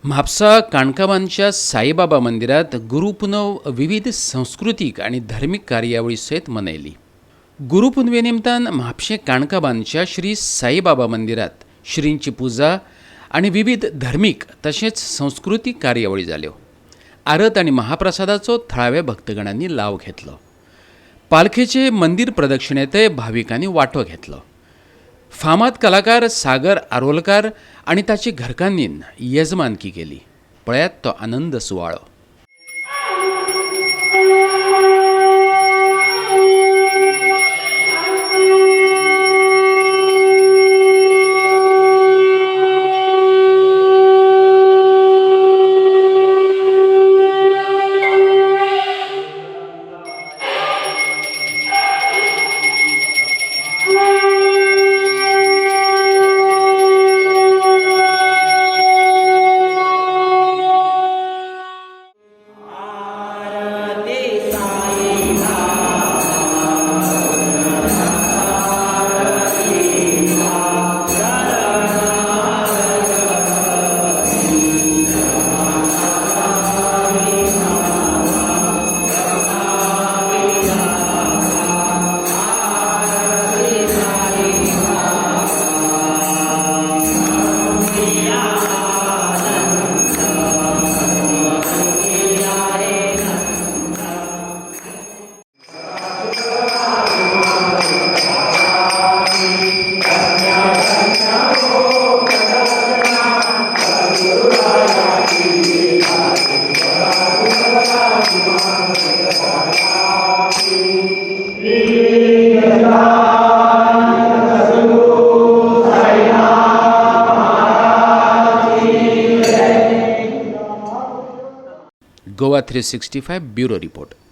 म्हापसा काणकाबांदच्या साईबाबा मंदिरात गुरुपुनव विविध संस्कृतीक आनी धर्मीक कार्यावळी सयत मनयली. गुरुपुनवे निमतान म्हापशें काणकाबांदच्या श्री साईबाबा मंदिरात श्रींची पुजा आनी विविध धर्मीक तशेंच संस्कृतीक कार्यावळी जाल्यो. आरत आनी महाप्रसादाचो थळाव्या भक्तगणांनी लाव घेतलो. पालखेचे मंदिर प्रदक्षिणेंतय भाविकांनी वांटो घेतलो. फामाद कलाकार सागर आरोलकार आनी ताची घरकान्नीन येजमानकी केली. पळयात तो आनंद सुवाळो. Goa 365 bureau report.